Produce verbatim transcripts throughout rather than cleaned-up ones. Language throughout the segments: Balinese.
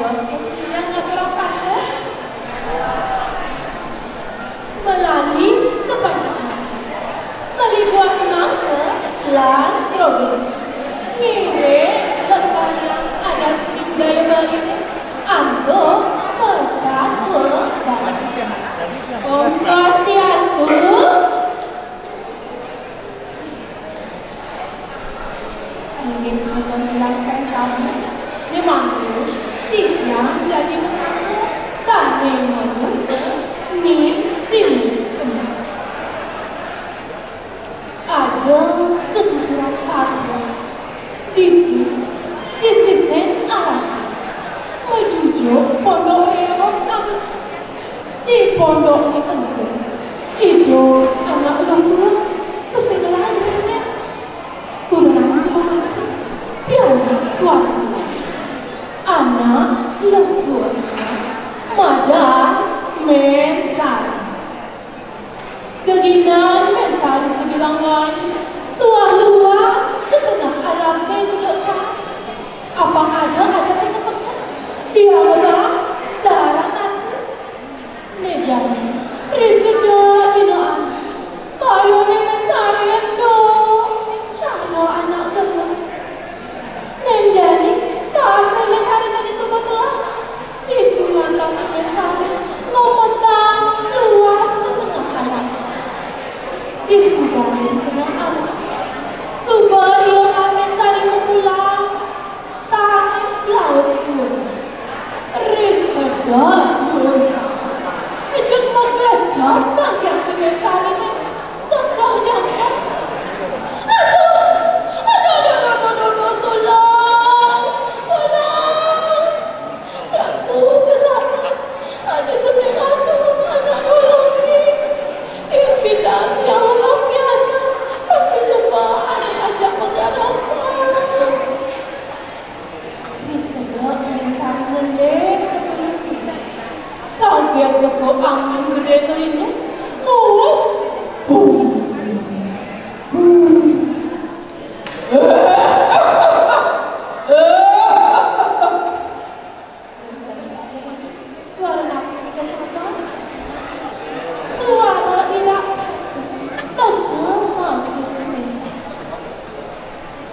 Bos, yang ngatur apa tuh? Melali ke Pancasila. Meli buah semangka lan stroberi. Ngiring lestariang adat seni budaya Bali antuk persatuan Bali. Om Swastiastu. Inggih sampun dilaksanakan. Nika mangkin titiang jagi masatua sané manutur Ni Timun Emas. Ajeng tetuturan satua, ditu, di sisin alasé, majujuk pondok réot abesik. Di pondok nika idup anak luhur, tusing lanang. Kurenané suba mati, pianak tuan. Anak luhur, madan Mén Sari. Geginan Mén Sari sabilang wai, tuah luas ka tengah alasé duduk sari. Apang ada, ada peken-peken. Dia luas, darang nasi. Né jani, risedek dina adi, kayuné Mén Sari endo, cara anak gelem. Né jani, taas Mén Sari jani suba telah. Ditu lantas Mén Sari ngumetang luas ka tengah alas. Disubané dikenang alas. Suba ia Mén Sari mapulang. Saking laut suud. Risedek duun saha. Ejeng maglejep bangkiang Mén Sariné. Kekeh jangkep. Aduh! Aduh, aduh, aduh, aduh, aduh, tulung! Tulung! Ratu, Petani, aduh, Gusti Ratu, anak tulung ni. Ia pidan tiang lapian. Pasti suba ada ajak penggarapan. Disedek Mén Sari ngendek ka tengah. Saget deka angin gedé ngelinus, nguus. Bum. Bum. Suara napi nika sami? Suara I Raksasa. Teka mangkin Mén Sari.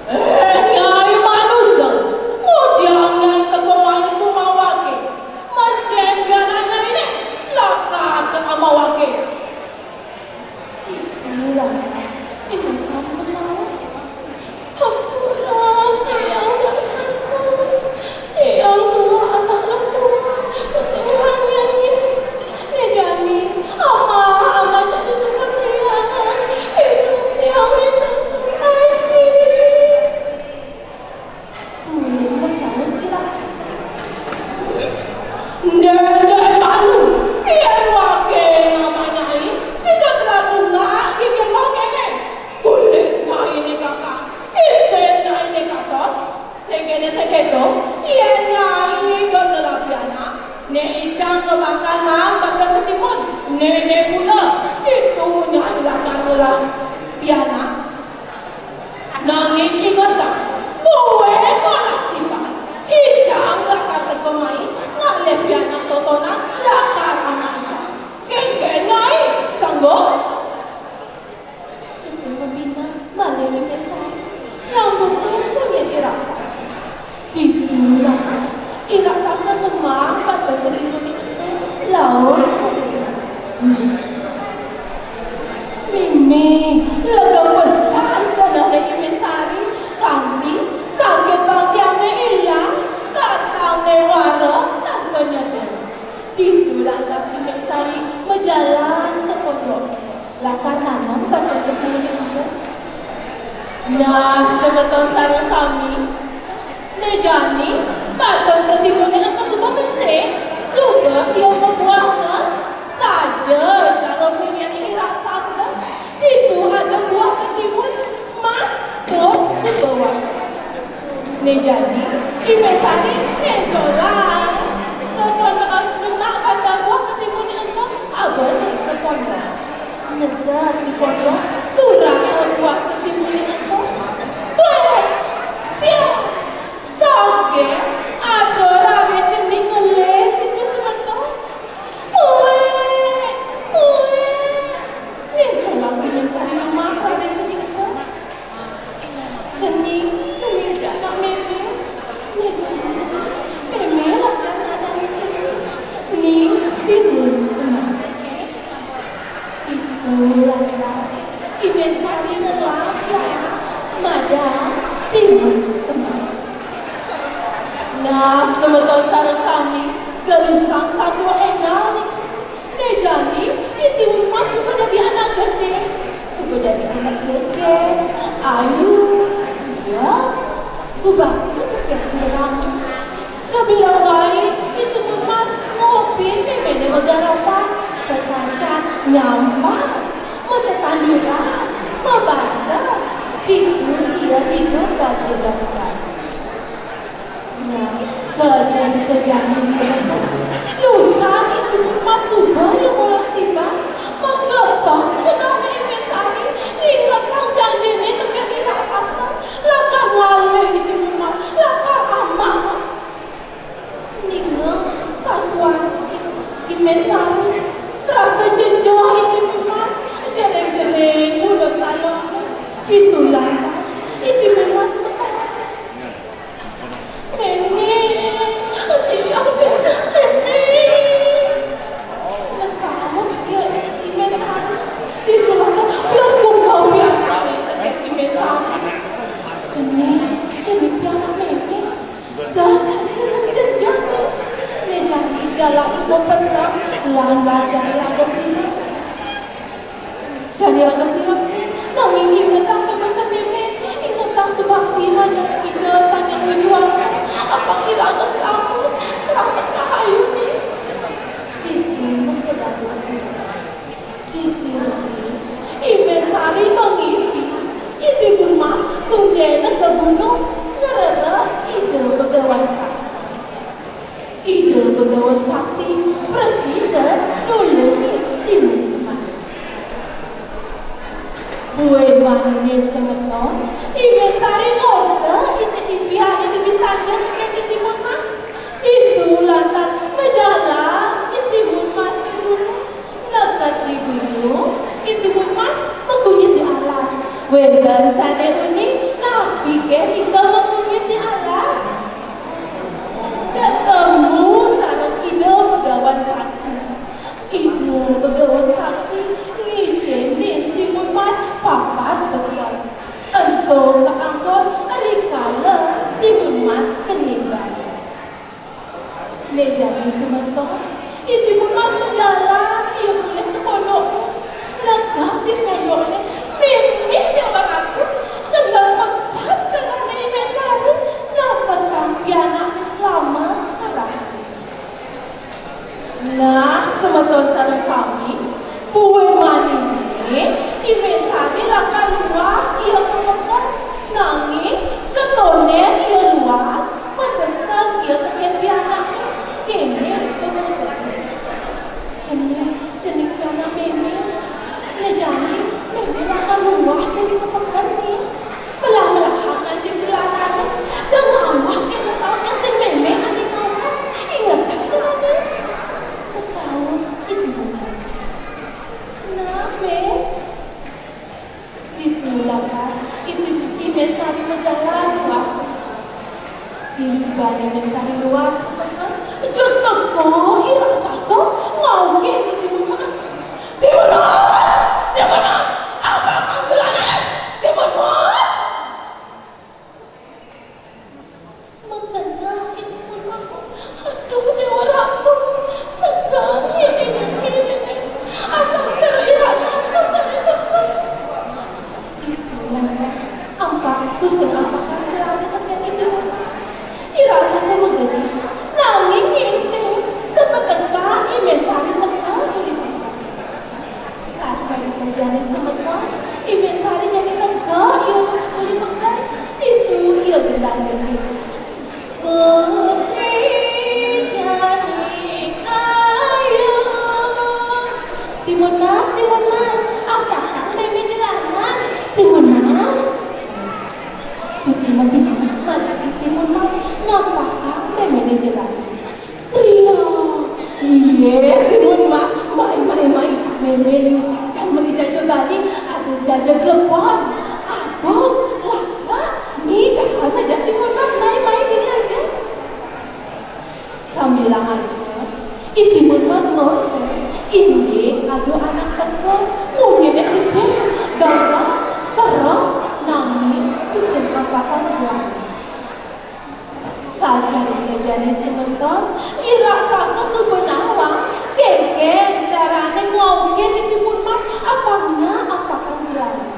Eh, Nyai manusa, ngudiang Nyai teka mai ka umah waké. Mencén pianak Nyainé, lakar ka umah waké. Itulah, Mén Sari masaut. Hampura, Hyang Raksasa. Tiang tuah anak lelaki, tusing lanang. Né jani, amah, amah jadi seperti anak. Hidup tiang itu, Aji. Ulun masaut I Raksasa. Ndék, ndék malu, yén waké ngamah Nyai, bisa telah bungak gigir wakéné. Kulit Nyainé kakang, isin Nyainé katos, sing kéné sing kéto, yén Nyai dot ngelah pianak, né icang ngebakal maang batang ketimun, né, né pula, ditu Nyai lakar ngelah pianak. Nanging ingetang, buin malas tiban, icang lakar teka mai ngalih pianak totonan lakar amah icang. Kénkén Nyai, sanggup? Tusing mapinah malih I Mén Sari, nyambung punyin I Raksasa. Ditu lantas, I Raksasa ngemang batang ketimun ento, laut maduduh. Hush. Mimih, lega pesan kenehné I Mén Sari, kanti sakit bangkiangné ilang, kasangné wara tanpa nyedot. Ditu lantas I Mén Sari majalan ka pondok. Lakar nanem batang ketimun ento. Nah, semeton sareng sami. Né jani, batang ketimuné ento suba penting, suba ia mabuah. Saja cara punyin I Raksasa, ditu ada buah ketimun, mas, tuh, suba waé. Né jani, I Mén Sari né jolang. Ka pondok nyemak batang buah ketimun ento, aba né ka pondok. Nyedak di pondok, turak buah ketimun ento. Tus! Pian! Saget ada raris Semeton sareng sami, gelisang satua énggal niki. Né jani, I Timun Mas suba dadi anak gedé, suba dadi anak jegég, ayu, iya, suba tekén rami. Sabilang waé I Timun Mas ngopin méméné magarapan, sakancan nyaman, matetanduran, mabanten, ditu ia idup bagia-bagia. Nah, kejadian-kejadian semeton. Lusan I Timun Mas suba ia molas tiban, magetok gedangné I Mén Sari, ngingetang janjiné tekén I Raksasa, lakar ngalih I Timun Mas, lakar amah. Ningeh satuan I Mén Sari, rasa jejeh I Timun Mas, jering-jering bulut talon. Ditu lantas I Timun Mas masaut. Mémé, tiang jejeh, Mémé. Masaut ia I Mén Sari. Ditu lantas pleguk kauh pianakné tekén I Mén Sari. Cenik, cenik pianak Mémé. Dasar cenah jejeh. Né jani galak suba peteng lan lajang rangga sirep. Jani rangga sirep, nanging ingetang pamesen Mémé, ingetang subakti majeng Ida Sang Hyang Widhi Wasa, apang iraga slamet, slamet rahayuné. Ditu mengké dados sirep. Disirepé, I Mén Sari mangimpi, I Timun Mas tundéna ka gunung, ngrereh Ida Bagawan Sakti. Ida Bagawan Sakti prasida nulungin I Timun Mas. Buin maniné semeton, I Mén Sari ngorta ida impiané dipisaja tekén I Timun Mas. Ditu lantas majalan I Timun Mas ka gunung. Neked di gunung, I Timun Mas makunyit di alas. Wénten sané uning, napi ké nika makunyit di alas? Ketemu sareng Ida Bagawan Sakti. Ida Bagawan Sakti ngicénin Timun Mas papat bekal. Ento kaanggén rikala Timun Mas kenimbang. Né jani semeton, I Timun Mas majalan, ia mulih ka pondokné. Neked di pondokné, mimih Déwa Ratu, kénten pesan kadéna I Mén Sari, napetang pianakné slamet rahayu. Nah, semeton sareng sami, buin maniné, I Mén Sari lakar luas ia ka peken, nanging satondén ia luas, Pantesan ia tekén pianakné, kéné pamesen. Cenik, cenik pianak mémé. Né jani, mémé lakar luas ia ka peken né. Melah-melahang ngancik jelanané. Da ngawag ké masaut nyaksiang mémé ané ngawag. Ingetang jelanané. Masaut I Timun Mas. Nah, Mé. Ditu lantas, I Timun, I Mén Sari majalan luas. Disubané I Mén Sari luas ka peken, jeg teka I Raksasa ngawag I Timun Mas. Timun Mas! Timun Mas! Apa kang jelanané? Timun Mas! Makeneh I Timun Mas. Aduh, Déwa Ratu, segan ya ini, ini. Asal cara I Raksasa sané teka. Ditu lantas, ampak tusing ampakan jelanané tekén I Timun Mas. I Raksasa magedi, nanging ngintip, sapatekan I Mén Sari teka uli peken. Kacarita jani semeton, I Mén Sari jani teka ia uli peken. Ditu ia gendang-gending. Putri jani ayu. Timun Mas, Timun Mas, ampakang mémé jelanan. Timun Mas. Tusing mapineh, malah I Timun Mas ngampakang méméné jelanan. Ria. Iyé, Timun Mas. Mai, mai, mai. Mémé liu sican meli jaja Bali, ada jaja glepon. Aduh, lak, lak. Ni, jalan aja Timun Mas. Mai, mai, dini aja. Sambilang aja, I Timun Mas ngorta, indik ada anak teka, munyinné gedé, gagas, serem, nanging tusing ampakang jelanan. Kacarita Jani semeton, i raksasa suba nawang, kénkén carané ngaukin i timun mas apang nya ampakang jelanan.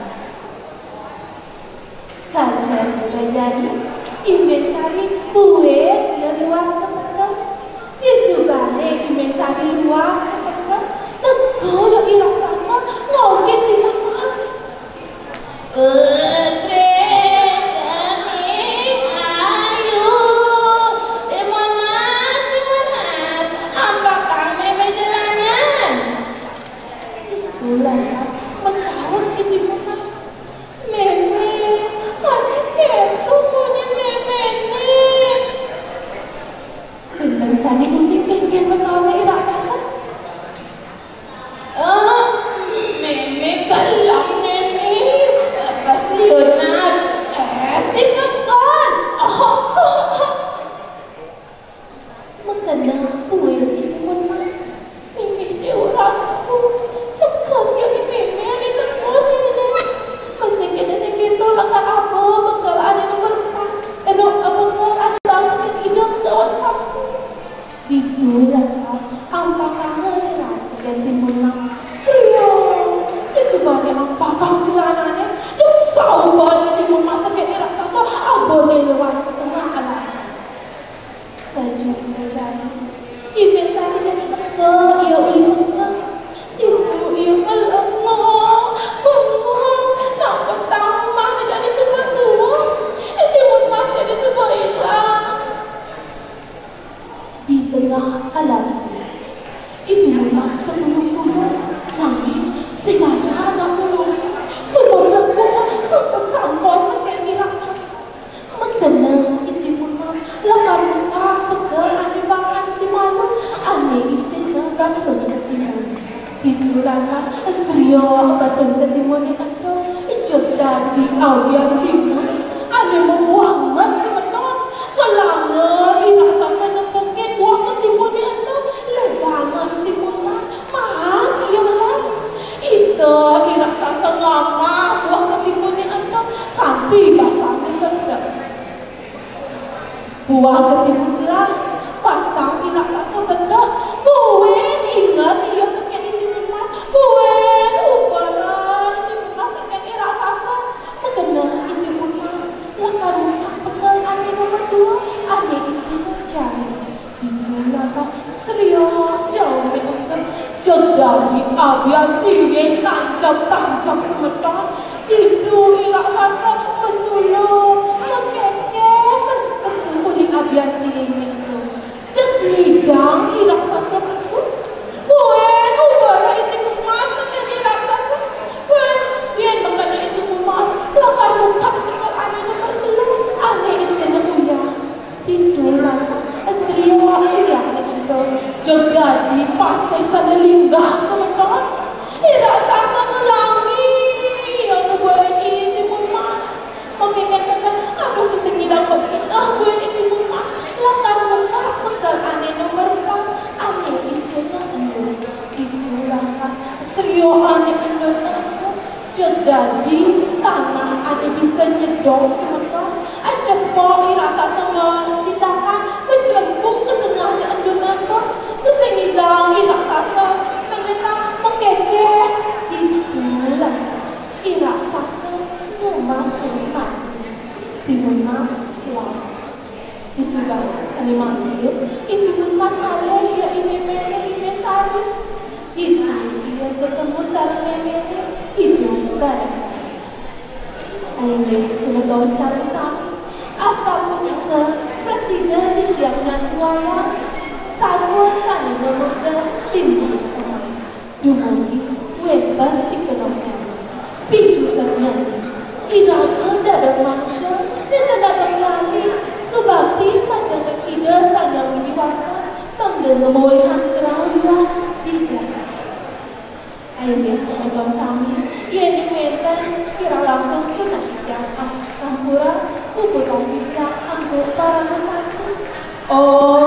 Kaja Ida jani, I Mén Sari buin ia luas ka peken. Disubané I Mén Sari luas ka peken, teka ia i raksasa ngaukin timun mas. Putri Geni Ayu, timun mas, timun mas, ampakang mémé jelanan. Lantas masaut i timun mas, "Mémé, adi kéto munyin méméné." Kénkén sané munyin, kénkén pasautné i raksasa. "Oh, mémé kelem, Néné. Lepas liunan és di peken." Makena buin i timun mas, "Mémé Déwa Ratu, sekem ia i mémé ané teka, Néné. Masih kéné sing kéto lakar aba bekel ané nomor empat. Éh, no, bekel ané banget Ida ka gawan sapu." Ditu lantas ampakanga jelanan tekén timun mas. Kriang! Disubané ampakang jelanané, jeg sauban i timun mas tekén i raksasa, abané luas ka tengah alas. Kaja Ida jani, I Mén Sari jani teka ia uli peken. Ditu ia melengong, bengong, nak petang mah jani suba tuh. I timun mas jani suba ilang. Di tengah alasé, i timun mas katulung-tulung, nanging sing ada anak tulung. Suba belekuk, suba sangkot tekén i raksasa. Makena i timun mas lakar mukak bekel ané banget si malu, ané isinné batun ketimun. Ditu lantas sriok batun ketimuné ento, jeg dadi abian timun ané mabanget semeton. Ngelanga i raksasa nepukin buah ketimuné ento, lebanga i timun mas, maan ia melah. Ento i raksasa ngamah buah ketimuné ento kanti basané bedak. Buah ketimun telah, basang i raksasa bedak. Buin inget ia tekén i timun mas, buin ubara i timun mas tekén i raksasa. Makena i timun mas lakar mukak bekel ané nomor dua, ané isinné jaring. Ditu lantas sriok jauné ento, jeg dadi abian tiing tancep-tancep semeton. Ditu i raksasa masuluk, makékéh, mas-, pesu uli abian tiingné ento. Jeg ngidang i raksasa pesu. Buin ubara i timun mas tekén i raksasa. Buin, buin makena i timun mas lakar mukak bekel ané nomor telu, ané isinné uyah. Ditu lantas sriok uyahné ento, jeg dadi pasih sané linggah semeton. I raksasa ngelangi ia ngubarin i timun mas. Makéngkéngan, aduh, tusing ngidang pepineh buin i timun mas lakar mukak bekel ané nomor empat, ané isinné endun. Ditu lantas sriok ané endun ento, jeg dadi tanah ané bisa nyedot semeton. Acepok i raksasa matindakan, maclempung ka tengahné endun ento. Tusing ngidang i raksasa manyentang, makékéh. Ditu lantas i raksasa ngemas mati. Timun mas selamat. Disubané sané mangkin, i timun mas ngalih ia i méméné, I Mén Sari. Ditu ia katemu sareng méméné, idup bareng. Inggih semeton sareng sami, asapunika prasida titiang ngaturang satua sané mamurda timun mas. Dumugi wénten pikenohnyané. Pitunatnyané, iraga dados manusa nénten dados lali subakti majeng ring Ida Sang Hyang Widhi Wasa, mangda ngamolihang rauh di jagat. Inggih semeton sami, yéning wénten kirang langkung titiang sampura, puputang titiang antuk paramasanti. Om